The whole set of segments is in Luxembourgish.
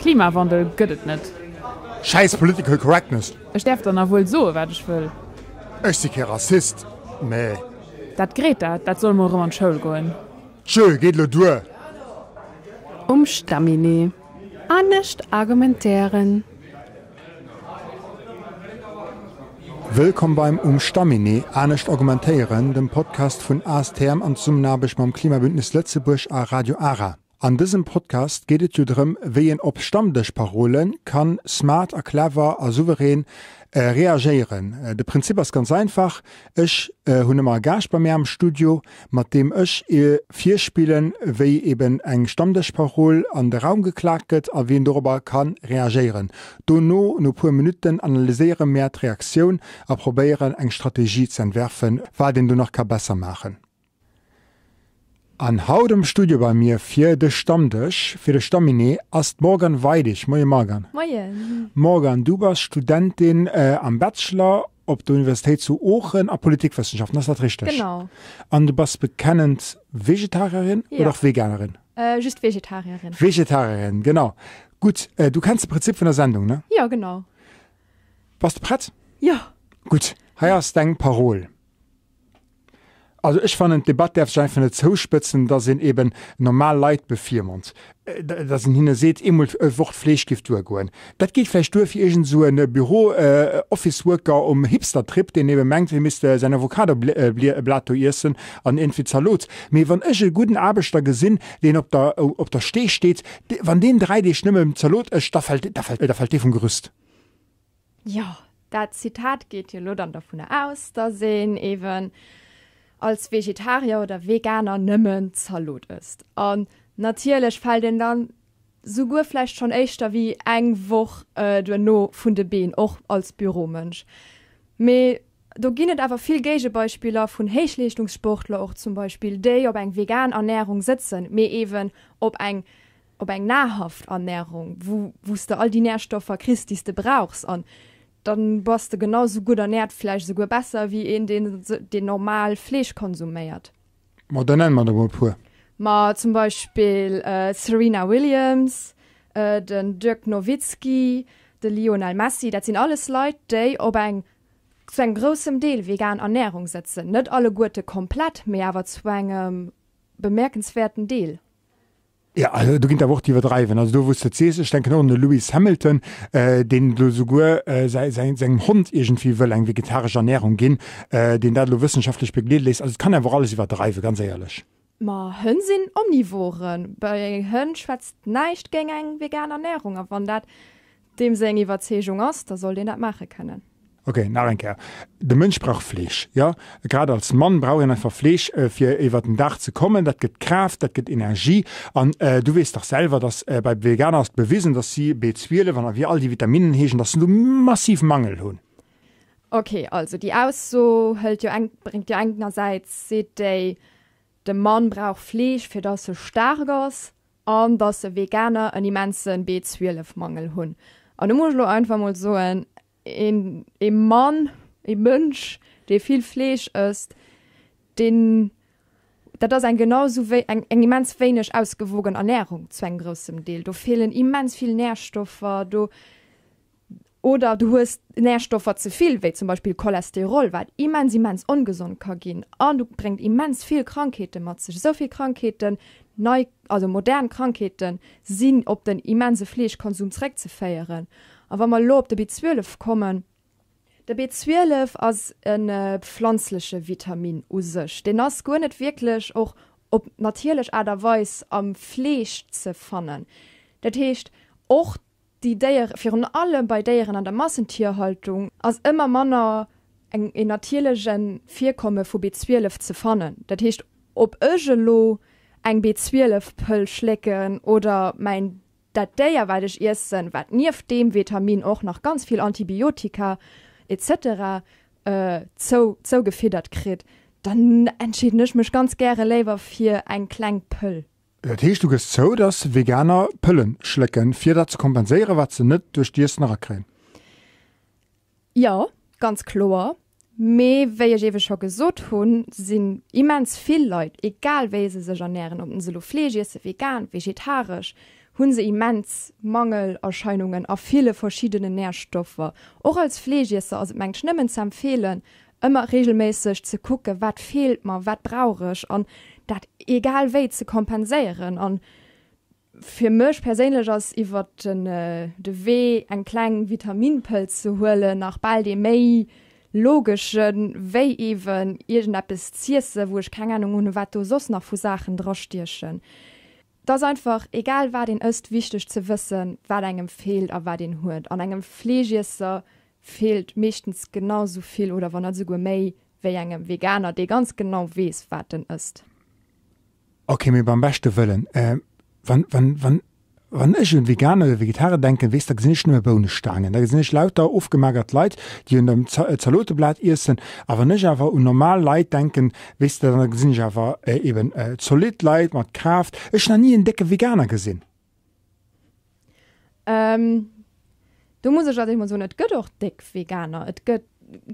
Klimawandel gëtt et net. Schäiss Political Correctness! Ech däerf dann a wuel soe wat ech wëll. Ech si kee Rassist, mä. Dat Greta, dat soll mol erëm an d'Schoul goen. Tjö, geet elo duer! Um Stamminee anescht argumentéieren. Wëllkomm beim Um Stamminee anescht argumentéieren, dem Podcast vun ASTM an Zesummenaarbecht mam Klimabündnis Lëtzebuerg a Radio Ara. An dësem Podcast geet et jo drëm, wéi een op Stammdëschparole kann smart a clever a souverän reagéieren. De Prinzip ass ganz einfach, Ech hunn ëmmer e Gaascht bei mär am Studio, mat deem ech virspillen, wéi eben eng Stammdëschparol an de Raum geklaakt gëtt a wien dorobber ka reagéieren. Dono, no puer Minutten, analyséiere mär d'Reaktioun a probéieren eng Strategie ze entwerfen, wat een do nach ka besser maachen. An haut am Studio bei mir fir de Stammdësch, fir de Stamminee, ass d'Morgane Weidig. Moie Morgane. Moien. Morgane, du bass Studentin am Bachelor op der Universitéit zu Oochen a Politikwëssenschaften, ass dat richteg? Genau. An du bass bekennend Vegetarierin Ja. oder och Veganerin? Just Vegetarierin. Vegetarierin, genau. Gutt, du kenns de Prinzip vun der Sendung, ne? Jo, genau. Bass de prett? Jo. Gutt, hei ass deng Parol. Also ech fannen, d'Debatt däerf sech einfach net zouspëtzen, datt een eben normal Leit bevirmond, datt een hinne seet, eemol d'Woch Fleesch giff duergoen. Dat geet vläicht duer fir iergend esou e Büro-Office-Worker um Hipster-Trip, deen ebe mengt, hie misst säin Avocado-Blat do iessen an iergendwéi Zalot. Mee wann ech e gudden Aarbechter gesinn, deen op der op der Stee steet, wann deen 3 Deeg nëmme Zalot ëscht, da fält da fält da fält dee vum Gerüst. Jo, dat Zitat geet jo elo dann dovunner aus, dass een eeben als Vegetarier oder Veganer nëmmen Zalot ësst. An natierlech fält een dann souguer vläicht schonn éischter wéi eng Woch duerno vun de Been, och als Büromënsch. Mee do ginn et awer vill Géigebeispiller vun Héichleeschtungssportler och zum Beispill, déi op eng vegan Ernärung sëtzen, mee eeben op eng op eng nahrhaft Ernährung, wou wou s de all déi Nährstoffer kriss, déi s de brauchs an dann bass de genau sou gutt ernährt, vläicht esouguer besser wéi een, deen deen normal Fleesch konsuméiert. Ma dann nenn mer der mol e puer. Ma zum Beispill d'Serena Williams, den Dirk Nowitzki, de Lionel Messi, dat sinn alles Leit, déi op eng zu engem groussem Deel vegan Ernährung sëtzen. Net alleguerte komplett, mee awer zu engem bemerkenswäerten Deel. Jo, also do ginn et awer och déi iwwerdreiwen. Also do wou s de et sees, ech denken och un de Lewis Hamilton, deen elo souguer säi säi sengem Hond iergendwéi wëll eng vegetaresch Ernärung ginn, deen dat elo wëssenschaftlech begleede léisst. Also et kann een awer och alles iwwerdreiwen, ganz éierlech. Ma Hënn sinn Omnivoren. Bei Hënn schwätzt näischt géing eng vegan Ernärung. A wann dat Deem seng Iwwerzeegung ass, da soll deen dat maache kënnen. Ok, nach eng Kéier, De Mënsch brauch Fleesch, jo. Grad als Mann brauch een einfach Fleesch, fir iwwer den Dag ze kommen. Dat gëtt Kraaft, dat gëtt Energie. An du weess dach selwer, dass bei Veganer ass et bewisen, dass si B12 an wéi all déi Vitaminnen heeschen, dass se do massiv Mangel hunn. Ok, also déi Ausso hëlt jo eng, bréngt jo engersäits, seet déi, de Mann brauch Fleesch, fir dass e staark ass. An dass Veganer en immense B12 Mangel hunn. An do muss ech elo einfach mol soen, een ee Mann, ee Mënsch, dee vill Fleesch ësst, deen, dat ass eng genau esou wéi eng eng immens wéineg ausgewogen Ernährung zu engem groussem Deel. Do feelen immens vill Nährstoffer, do Oder du hues Närstoffer ze vill, wéi zum Beispill Cholesterol, wat immens, immens ongesond ka ginn an du bréngt immens vill Krankheete mat sech. Esou vill Krankheeten, nei, also modern Krankheeten sinn op den immense Fleeschkonsum zréckzeféieren. A wa mer elo op de B12 kommen, De B12 ass e pflanzleche Vitamin u sech. Deen ass guer net wierklech och op natierlech Aart a Weis am Fleesch ze fannen. Dat heescht, och Déi Déiere, virun allem bei Déieren an der Massentierhaltung, ass ëmmer manner eng een natierleche Virkomme vu B12 ze fannen. Dat heescht, ob ech elo eng B12 Pëll schlécken oder mäin dat Déier wat ech iessen, wat nieft deem Vitamin och nach ganz vill Antibiotika etc. Zou zougefiddert kritt, dann entscheeden ech mech ganz gäre léiwer fir eng kleng Pëll. Dat heescht, du gëss zou, dass Veganer Pëllen schlécken, fir dat ze kompenséieren, wat se net duerch d'Iessen erakréien? Jo, ganz kloer. Mee wéi ech eebe scho gesot hunn, sinn immens vill Leit, egal wéi se sech ernären, ob se elo Fleesch iessen, vegan, vegetaresch, Hu se immens Mangelerscheinungen a ville verschiddenen Närstoffer. Och als Fleeschiesser ass et mengt ech nëmmen ze empfeelen, ëmmer regelméisseg ze kucken, wat feelt mer, wat brauch ech an dat egal wéi ze kompenséieren. An fir mech perséinlech ass iwwert den de Wee eng kleng Vitaminpëll ze huelen nach bal dee méi logeschen, wéi eeben iergendeppes z'iessen, wou ech keng Anung hunn, wat do soss nach vu Saachen drastiechen. Et ass einfach, egal wat een ësst, wichteg ze wëssen, wat engem feelt a wat een huet. An engem Fleeschiesser feelt meeschtens genau sou vill oder wann net esouguer méi wéi engem Veganer, dee ganz genau weess, wat en ësst. Ok, mee beim beschte Wëllen, wann, wann, wann, wann ech un Veganer oder Vegetarier denken, weess, da gesinn ech nëmme Bounestaangen, da gesinn ech lauter ofgemagert Leit, déi un dem Zaloteblat iessen. A wann ech awer un normal Leit denken, weess de, da gesinn ech awer eben zolidd Leit mat Kraaft. Ech hunn nach ni en décke Veganer gesinn. Ähm, do muss ech als éischt mol soen, et gëtt och déck Veganer. Et gëtt,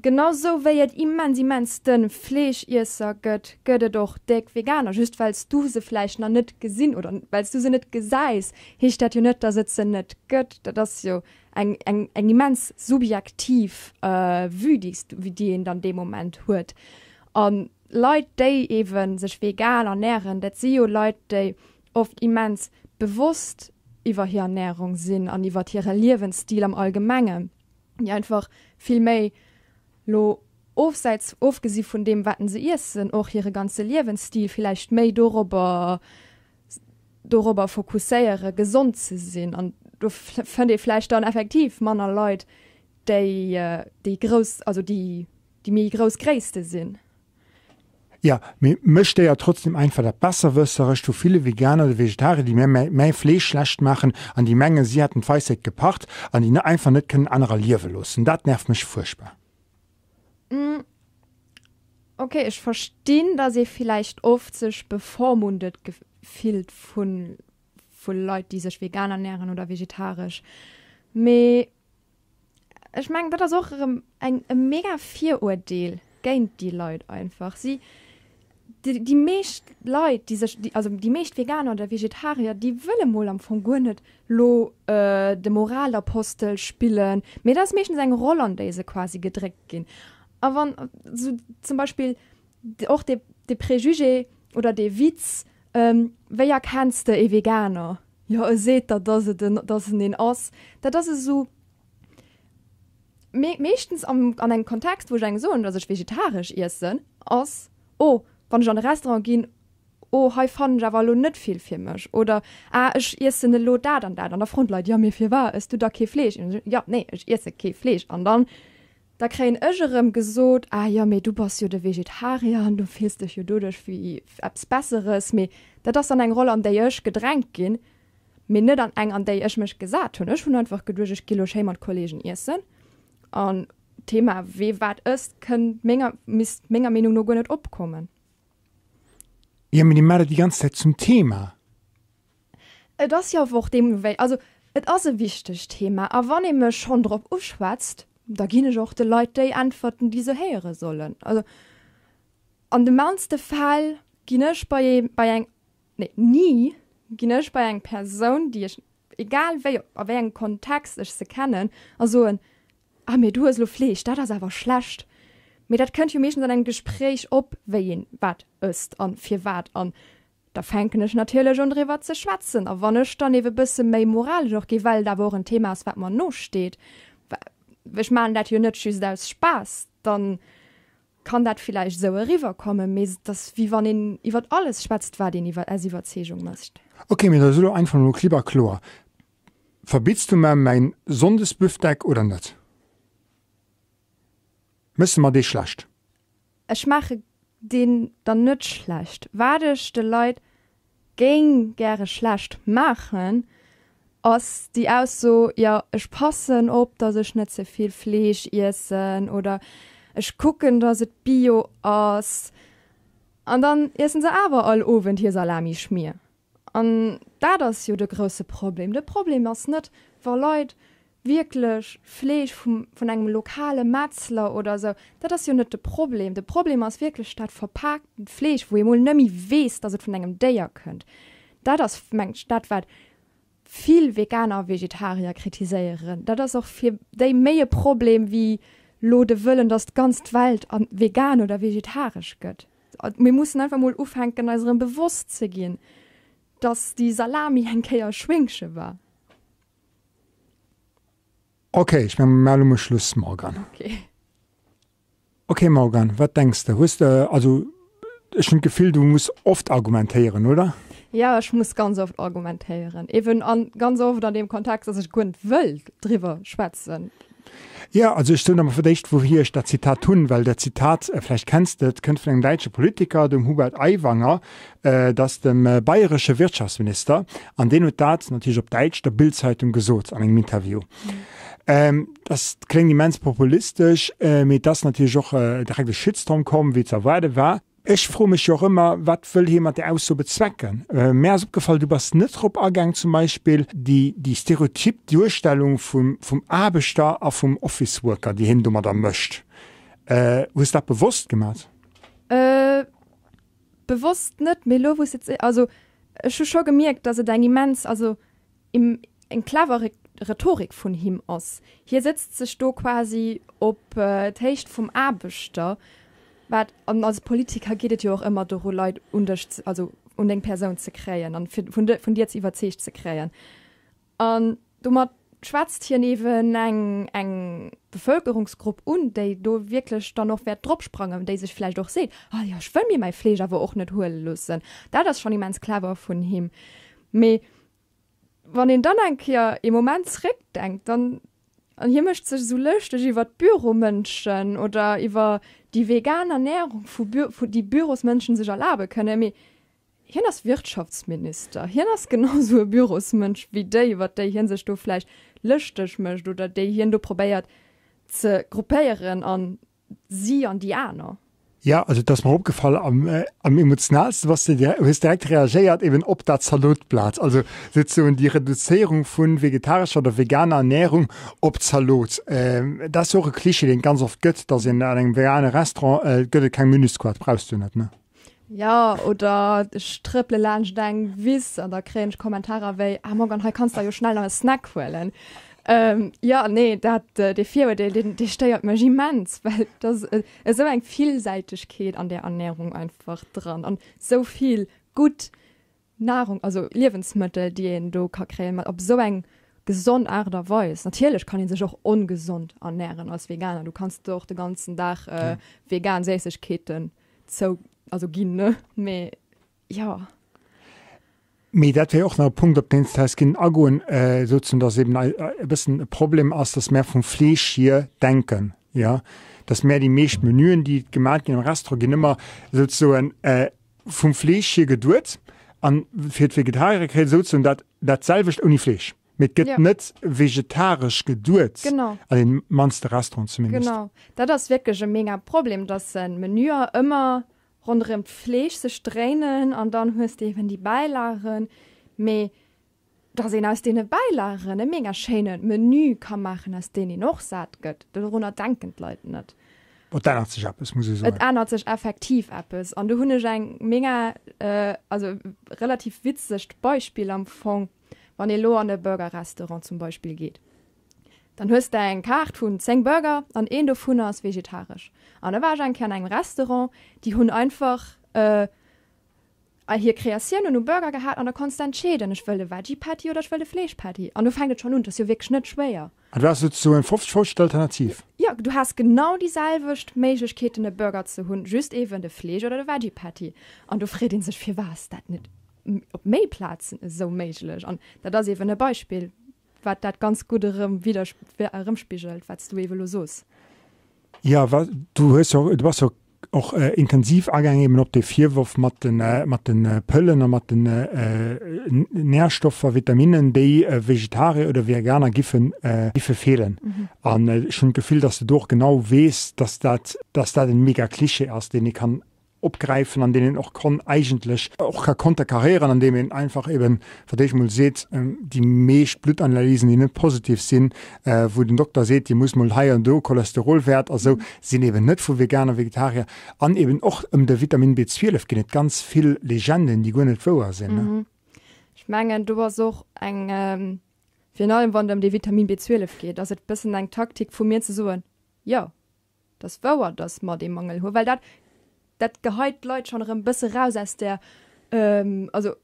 genau sou wéi et immens, immens dënn Fleeschiesser gëtt, gëtt et och déck Veganer. Just well s du se vläicht nach net gesinn oder well s du se net gesäis, heescht dat jo net, datt et se net gëtt. Dat ass jo eng, eng, eng immens subjektiv Vue, déi s du, déi een dann dee Moment huet. A Leit, déi eebe sech vegan ernären, dat si jo Leit, déi oft immens bewosst iwwer hir Ernärung sinn an iwwer hire Liewensstil am Allgemengen, déi einfach vill méi lo ofsäits, ofgesi vun deem wat se iessen, och hire ganze Liewensstil villäicht méi dorobber dorobber fokusséiere gesond ze sinn. An do fënnt ee vläicht dann effektiv manner Leit, déi déi grouss, also déi déi méi grouss Gréisste sinn. Jo, mee mech stéiert trotzdem einfach dat Besserwësserescht vu ville Veganer oder Vegetarier, déi mir mäi Fleesch schlecht maachen an déi mengen, si hätten d'Weisheet gepacht an déi einfach net kënnen anerer liewe loossen. Dat nervt mech fuerchtbar. Ok, ech verstinn, dass ee villäicht oft sech bevormundet fillt vu Leit, déi sech vegan ernären oder vegetaresch, mee Ech mengen, dat ass och erëm eng e mega Viruerdeel géint déi Leit einfach. Si, déi, déi meescht Leit, déi sech, déi, also déi meescht Veganer oder Vegetarier, déi wëlle mol am Fong guer net lo de Moralapostel spillen, mee dat ass meeschtens eng Roll, an déi se quasi gedréckt ginn. A wann esou zum Beispill och dee, dee Préjugé oder dee Witz, Wéi erkenns de ee Veganer? Jo, e seet der, dass et en, dass en een ass. Dat ass esou mee meeschtens am, an engem Kontext, wou ech engem soen, dass ech vegetaresch iessen, ass, Oh, wann ech an e Restaurant ginn, oh, hei fannen ech awer elo net vill fir mech. Oder, Ah, ech iessen elo dat an dat. An da froen d'Leit, Jo, mee firwat ëss du da kee Fleesch? An ech, Jo, nee, ech iesse kee Fleesch. An dann Da kréien ech erëm gesot, ah jo, mee du bass jo de Vegetarier an du fills dech jo doduerch wéi eppes Besseres. Mee dat ass dann eng Roll, an déi ech gedrängt ginn, mee net an eng, an déi ech mech gesat hunn. Ech hunn einfach geduecht, ech gi lo schéi mat Kollegen iessen an d'Thema wee wat ësst kënnt menger, misst menger Meenung no guer net opkommen. Jo, mee déi maacht et déi ganz Zäit zum Thema. Et ass jo awer och deemno wéi, also et ass e wichtegt Thema a wann ee mech schonn drop uschwätzt, da ginn ech och de Leit déi Äntwerten, déi se héiere sollen. Also an de mannste Fäll ginn ech bei ee, bei eng, nee ni ginn ech bei eng Persoun, déi ech, egal wéi, a wéi engem Kontext ech se kennen, a soen, ah mee du hues elo Fleesch, dat ass awer schlecht. Mee dat kënnt jo meeschtens an engem Gespréich op, wéi een wat ësst an firwat an Da fänken ech natierlech un driwwer ze schwätzen. A wann ech dann ebe bësse méi moralesch och gi, well et awer och en Thema ass, wat mer nosteet, ech maachen dat jo net just aus Spaass, dann kann dat villäicht esou eriwwerkommen, mee et ass wéi wann een iwwer alles schwätzt, wat een iwwer aus Iwwerzeegung mécht. Ok, mee da so lo einfach mol klipp a kloer, Verbitts du mer mäin Sonndesbüfdeck oder net? Méchs de mer dee schlecht? Ech maache deen dann net schlecht. Wat ech de Leit géing gäre schlecht maachen, ass déi Ausso, jo ech passen op, datt ech net ze vill Fleesch iessen oder ech kucken, datt et bio ass. An dann iessen se awer all Owend hir Salamischmier. An dat ass jo de grousse Problem. De Problem ass net, wa Leit wierklech Fleesch vum, vun engem lokale Metzler oder esou, dat ass jo net de Problem. De Problem ass wierklech dat verpaaktent Fleesch, wou ee mol net méi weess, datt et vun engem Déier kënnt. Dat ass, mengen ech, dat wat. Vill Veganer a Vegetarier kritiséieren. Dat ass och fir déi méi e Problem wéi lo de Wëllen, dass d'ganz d'Welt vegan oder vegetaresch gëtt. Mir mussen einfach mol ufänken eis erëm bewosst ze ginn, dass déi Salami eng Kéier Schwéngche war. Ok, ech mengen mir maachen elo mol Schluss, Morgane. Ok. Ok Morgane, wat denks de? Hues de, also ech hunn d'Gefill du muss oft argumentéieren, oder? Jo, ech muss ganz oft argumentéieren, eben an ganz oft an deem Kontext, dass ech guer net wëll driwwer schwätzen. Jo, also ech soen der mol fir d'éischt wouhier ech dat Zitat hunn, well dat Zitat, vläicht kenns de et, kënnt vun engem däitsche Politiker, dem Hubert Aiwanger, dat ass dem bayresche Wirtschaftsminister, an deen huet dat natierlech op Däitsch der Bild-Zeitung gesot an engem Interview. Dat kléngt immens populistesch, mee et ass natierlech och direkt e Shitstorm komm, wéi ze erwaarde war. Ech froe mech jo och ëmmer, wat wëll hie mat där Ausso bezwecken? Mär ass opgefall, du bass net drop agaang zum Beispill déi déi stereotyp Duerstellung vum vum Aarbechter a vum Office Worker, déi hien domadder mécht. Hues dat bewosst gemat? Bewosst net, mee elo wou s de et sees, also ech hu scho gemierkt, datt et eng immens, also eng clever Rhetorik vun him ass. Hie sëtzt sech do quasi op d'Héicht vum Aarbechter, wat, an als Politiker geet et jo och ëmmer doru Leit un dech, also un deng Persoun ze kréien an fir vun vun dir ze iwwerzeegt ze kréien. An domat schwätzt hien eeben eng eng Bevëlkerungsgrupp un, déi do wierklech dann och wäert dropsprangen, déi sech vläicht och seet, ah jo, ech wëll mir mäi Fleesch awer och net huele loossen. Dat ass schonn immens clever vun him. Mee wann een dann eng Kéier ee Moment zréckdenkt, dann, an hie mécht sech esou lëschteg iwwer d'Büromënschen oder iwwer déi vegan Ernährung vu Bü vu déi Bürosmënschen sech erlabe kënnen, mee hien ass Wirtschaftsminister, hien ass genau esou e Bürosmënsch wéi déi, iwwer déi hie sech do vläicht lëschteg mécht oder déi hien do probéiert ze gruppéieren an si an déi aner. Ja, also et ass mer opgefall, am, am emotionalste bass de, hues direkt reagéiert eben op dat Zalotblat. Also souzesoen déi Reduzéierung vu vegetarescher oder veganer Ernährung op Zalot. Dat ass jo och e Klischee, deen et ganz oft gëtt, dass een an engem vegane Restaurant gëtt et keng Menüskaart, brauchs du net, ne? Jo, oder ech trëppele laanscht eng Wiss an da kréien ech Kommentarer wéi, Ah Morgane, hei kanns der jo schnell nach e Snack huelen. Jo, nee, dat, dee Viruerdeel, deen, dee stéiert mech immens, well et ass esou eng Villsäitegkeet an där Ernärung einfach dran an esou vill gutt Nahrung, also Liewensmëttel, déi een do ka kréien, ma op esou eng gesond Aart a Weis. Natierlech kann ee sech och ongesond ernären als Veganer, du kanns der och de ganzen Dag vegan Séissegkeeten zou, also ginn, ne, mee jo. Mee dat wär och nach e Punkt, op deen s de häss kinnen agoen, souzesoen, dass eben e bëssen e Problem ass, dass mär vum Fleesch hier denken, jo, dass mär déi meescht Menüen, déi gemaach ginn am Restaurant, ginn ëmmer souzesoen vum Fleesch hier geduet an fir d'Vegetarier kréie souzesoen dat dat selwecht ouni Fleesch. Mee et gëtt net vegetaresch geduet, Genau. an den mannste Restauranten zumindest. Genau. Dat ass wierklech e mega Problem, dass en Menüer ëmmer ronderëm d'Fleesch sech dréinen an dann hues de eben déi Bäilagen. Mee dass een aus deene Bäilagen e mega schéine Menü ka maachen, aus deen een och sat gëtt, dorunner denken d'Leit net. Et ännert sech eppes, muss ech soen. Et ännert sech effektiv eppes. An do hunn ech eng mega, also relativ witzegt Beispill am Fong, Wann ee lo an e Burger-Restaurant zum Beispill geet, dann hues de eng Kaart vun 10 Burger an een dovunner ass vegetaresch. An da war ech eng Kéier an engem Restaurant, déi hunn einfach hir Kreatiounen u Burger gehat an da konns de entscheeden, ech wëll e Veggie-Patty oder ech wëll e Fleesch-Patty. An do fänkt et schonn un, et ass jo wierklech net schwéier. An du has souzesoen 50, 50 d'Alternativ. Jo, du has genau déi selwecht Méiglechkeeten e Burger ze hunn, just eeben de Fleesch oder de Veggie-Patty. An do freet ee sech, firwat ass dat net op méi Plazen esou méiglech? An dat ass eeben e Beispill, wat dat ganz gutt erëm widder, erëmspigelt, wat s du eebe lo soos. Jo, wa, du hues jo, du bass jo och intensiv agaang eben op dee Virworf mat de, mat de Pëllen a mat den Nährstoffer, Vitaminnen, déi Vegetarier oder Veganer giffen, giffe feelen. An ech hunn d'Gefill, dass de do och genau weess, dass dat, dass dat e mega Klischee ass, deen ee kann opgräifen an deen een och konn eigentlech och ka konterkaréieren, andeem een einfach eben fir d'éischt mol seet, déi meescht Bluttanalysen, déi net positiv sinn, wou den Dokter seet, Dir musst mol hei an do Cholesterolwäert a sou, sinn eben net vu Veganer, Vegetarier. An eben och ëm de Vitamin B12 ginn et ganz vill Legenden, déi guer net wouer sinn. Ech mengen do ass och eng, virun allem wann et ëm dee Vitamin B12 geet, ass et bëssen eng Taktik vu mir ze soen, jo, et ass wouer, datt mer dee Mangel hunn, well dat, dat geheit d'Leit schonn erëm bësse raus aus där, also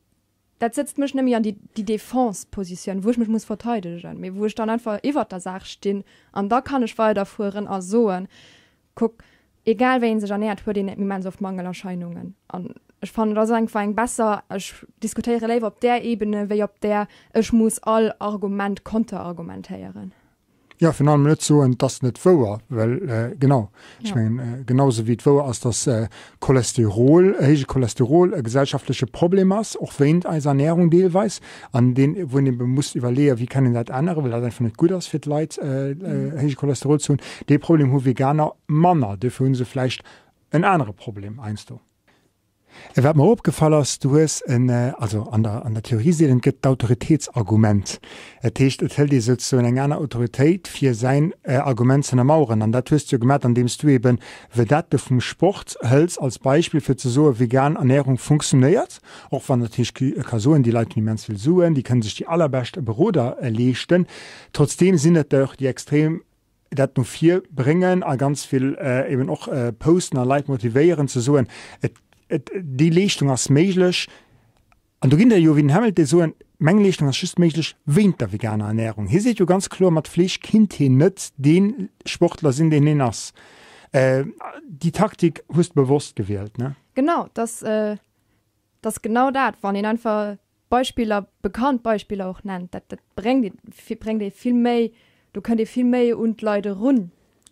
dat sëtzt mech net méi an déi, déi Defense-Positioun, wou ech mech muss verteidegen, mee wou ech dann einfach iwwert der Saach stinn an da kann ech weiderfueren a soen, Kuck, egal wéi ee sech ernäert, huet een immens oft Mangelerscheinungen. An ech fannen, et ass einfach eng besser, ech diskutéiere léiwer op där Ebene wéi op där, ech muss all Argument konterargumentéieren. Jo, virun allem net soen, et ass net wouer, well genau, ech mengen, genau esou wéi et wouer ass, datt Cholesterol, héije Cholesterol e gesellschaftleche Problem ass, och wéint eiser Ernährung deelweis, an deen, wou een ebe muss iwwerleeën, wéi kann een dat änneren, well dat einfach net gutt ass fir d'Leit, héije Cholesterol ze hunn. Dee Problem hu Veganer manner, dofir hu se vläicht en anere Problem heiansdo. Wat mer opgefall ass, du hues en, also an der, an der Theorie seet een, et gëtt d'Autoritéitsargument. Dat heescht, et hëlt ee souzesoen eng aner Autoritéit, fir säin Argument ze ënnermaueren. An dat hues du jo gemat, andeem s du eben Vedette vum Sport hëls als Beispill, fir ze soen, vegan Ernährung funktionéiert. Och wann natierlech ee ka soen, déi Leit hunn immens vill Suen, déi kënne sech déi allerbescht Beroder leeschten. Trotzdeem sinn et der och, déi extrem dat no vir bréngen a ganz vill eben och posten a Leit motivéieren ze soen, et, et, déi Leeschtung ass méiglech. An do ginn der jo wéi den Hamilton, déi soen, meng Leeschtung ass just méiglech wéint der veganer Ernährung. Hie seet jo ganz kloer, mat Fleesch kinnt hien net dee Sportler sinn, deen hien ass. Déi Taktik hues de bewosst gewielt, ne? Genau, dass, dass genau dat, wann een einfach Beispiller, bekannt Beispiller och nennt, dat, dat bréngt ee, bréngt ee vill méi, do kënnt ee vill méi un d'Leit erun,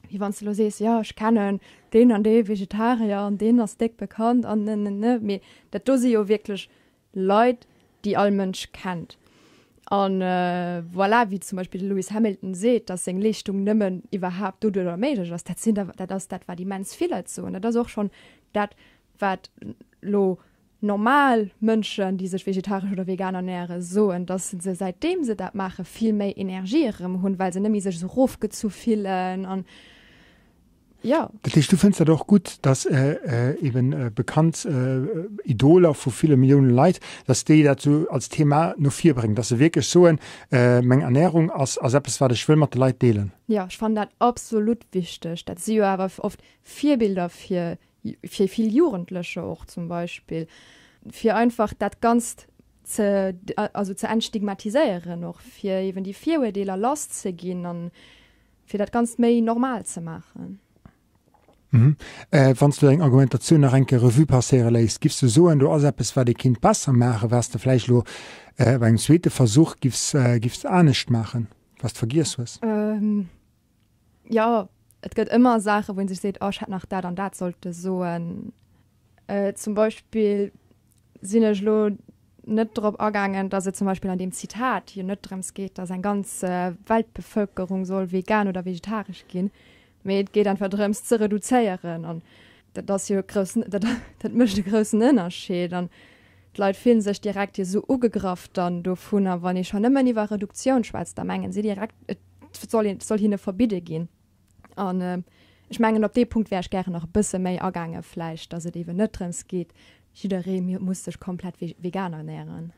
wéi wann s de elo sees, jo ech kennen deen an dee Vegetarier an deen ass déck bekannt an ne ne ne. Mee dat do si jo wierklech Leit, déi all Mënsch kennt. An voilà, wéi zum Beispill de Lewis Hamilton seet, datt seng Leeschtung nëmmen iwwerhaapt doduerjer méiglech ass, dat sinn der, dat ass dat, wat immens vill Leit soen. Dat ass och schonn dat, wat elo Normal Mënschen, déi sech vegetaresch oder vegan ernären, soen, dass se säitdeem se dat maache vill méi Energie erëm hunn, well se net méi sech esou rofgezu fillen an jo. Dat heescht, du fënns dat och gutt, dass eben bekannt Idoler vu ville Millioune Leit, dass déi dat esou als Thema no vir bréngen, dass se wierklech soen, meng Ernärung ass ass eppes, wat ech wëll mat de Leit deelen? Jo, ech fannen dat absolut wichteg. Dat si jo awer oft Virbilder fir fir vill Jugendlecher och zum Beispill, fir einfach dat Ganzt ze, also ze entstigmatiséieren och, fir eben déi Viruerdeeler lass ze ginn an fir dat Ganzt méi normal ze maachen. Mhm. Wann s du deng Argumentatioun nach eng Kéier Revue passéiere léiss, giffs du soen, do ass eppes, wat ee kinnt besser maachen, wat s de vläicht elo bei engem zweete Versuch giffs, giffs anescht maachen, wat s de vergiess hues? Jo, et gëtt ëmmer Saachen, wou een sech seet, oh ech hätt nach dat an dat sollte soen. Zum Beispill sinn ech elo net drop agaangen, datt et zum Beispill an deem Zitat jo net drëms geet, datt eng ganz Weltbevëlkerung soll vegan oder vegetaresch ginn, mee et geet einfach drëms ze reduzéieren an dat ass jo e groussen, dat dat mécht e groussen Ënnerscheed an d'Leit fillen sech direkt jo esou ugegraff dann dovunner, wann ee schonn nëmmen iwwer Reduktioun schwätzt, da mengen si direkt, et soll een, soll hinne verbidde ginn. An ech mengen, op dee Punkt wär ech gären nach e bësse méi agaange vläicht, datt et eeben net drëms geet, jidderee muss sech komplett vegan ernären.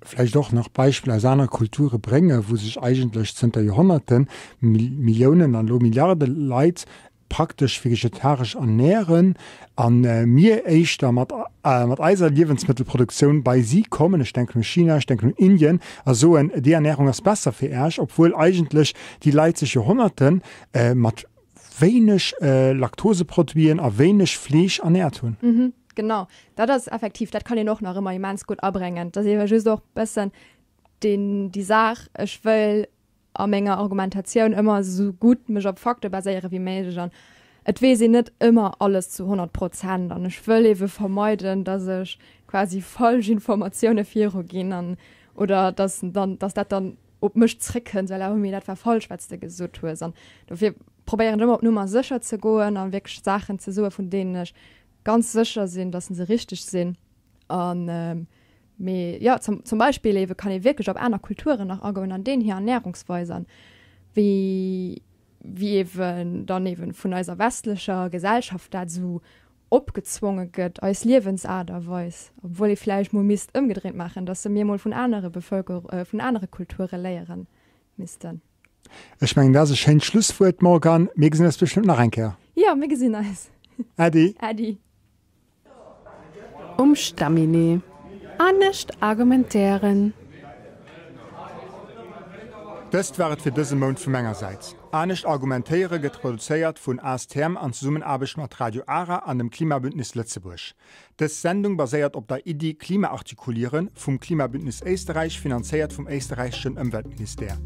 Vläicht och nach Beispiller aus anere Kulture bréngen, wou sech eigentlech zënter Joerhonnerte Milliounen an elo Milliarde Leit praktesch vegetaresch ernären a mir éischter mat mat eiser Liewensmëttelproduktioun bei si kommen, ech denken u China, ech denken un Indien, a soen, déi Ernährung ass besser fir Äech, obwuel eigentlech déi Leit sech Joerhonnerte mat wéineg Laktoseproduiten a wéineg Fleesch ernährt hunn. Genau, dat ass effektiv, dat kann een och nach ëmmer immens gutt abréngen. Et ass eebe just och e bëssen deen, déi Saach, ech wëll a menger Argumentatioun ëmmer esou gutt mech op Fakte baséiere wéi méiglech an et weess een net ëmmer alles zu 100 Prozent an ech wëll eebe vermeiden, dass ech quasi falsch Informatioune viruginn an oder dass dann, dass dat dann op mech zréckkënnt, well oh mee dat war falsch wat s de gesot hues an dofir probéieren ech ëmmer op Nummer sécher ze goen a wierklech Saachen ze soe vun deenen ech ganz sécher sinn, dass se richteg sinn an Mee jo, zum, zum Beispill ewe kann ee wierklech op aner Kulturen nach agoen an deenen hir Ernährungsweis an wéi, wéi ewen dann ewen vun eiser westlecher Gesellschaft dat esou. opgezwonge gëtt, eis Liewensaart a Weis, obwuel ee vläicht mol misst ëmgedréint maachen, dass se mir mol vun anere Bevëlker, vun anere Kulture léiere missten. Ech mengen, dat ass e schéint Schlusswuert, Morgane. Mir gesinn eis bestëmmt nach eng Kéier. Jo, mir gesinn eis. Äddi. Äddi. Um Stamminet. Anescht argumentéieren. Dëst war et fir dëse Mount vu menger Säit. Anescht argumentéiere gëtt produzéiert vun ASTM an Zesummenaarbecht mat Radio Ara an dem Klimabündnis Lëtzebuerg. Dës Sendung baséiert op der Iddi Klima artikulieren vum Klimabündnis Éisterräich, finanzéiert vum éisterräicheschen Ëmweltministère.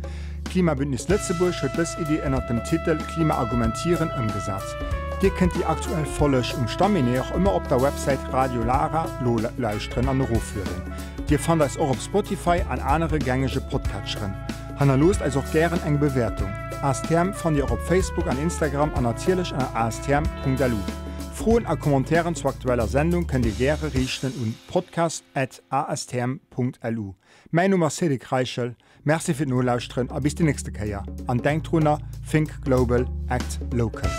D'Klimabündnis Lëtzebuerg huet dës Iddi ënnert dem Titel Klima argumentieren ëmgesat. Dir kënnt déi aktuell Folleg um Stamminet och ëmmer op der Websäit Radio Lara nolauschteren an eroflueden. Dir fannt eis och op Spotify an anere gängege Podcatcheren. Hannerloosst eis och gären eng Bewäertung. ASTM fannt Dir och op Facebook an Instagram an natierlech ënner astm.lu. Froen a Commentairen zur aktueller Sendung kënnt Dir gäre riichten un podcast at astm.lu. Mäin Numm ass Cédric Reichel. Merci fir d'Nolauschteren a bis déi nächste Kéier. An denkt drunner, Think global, act local.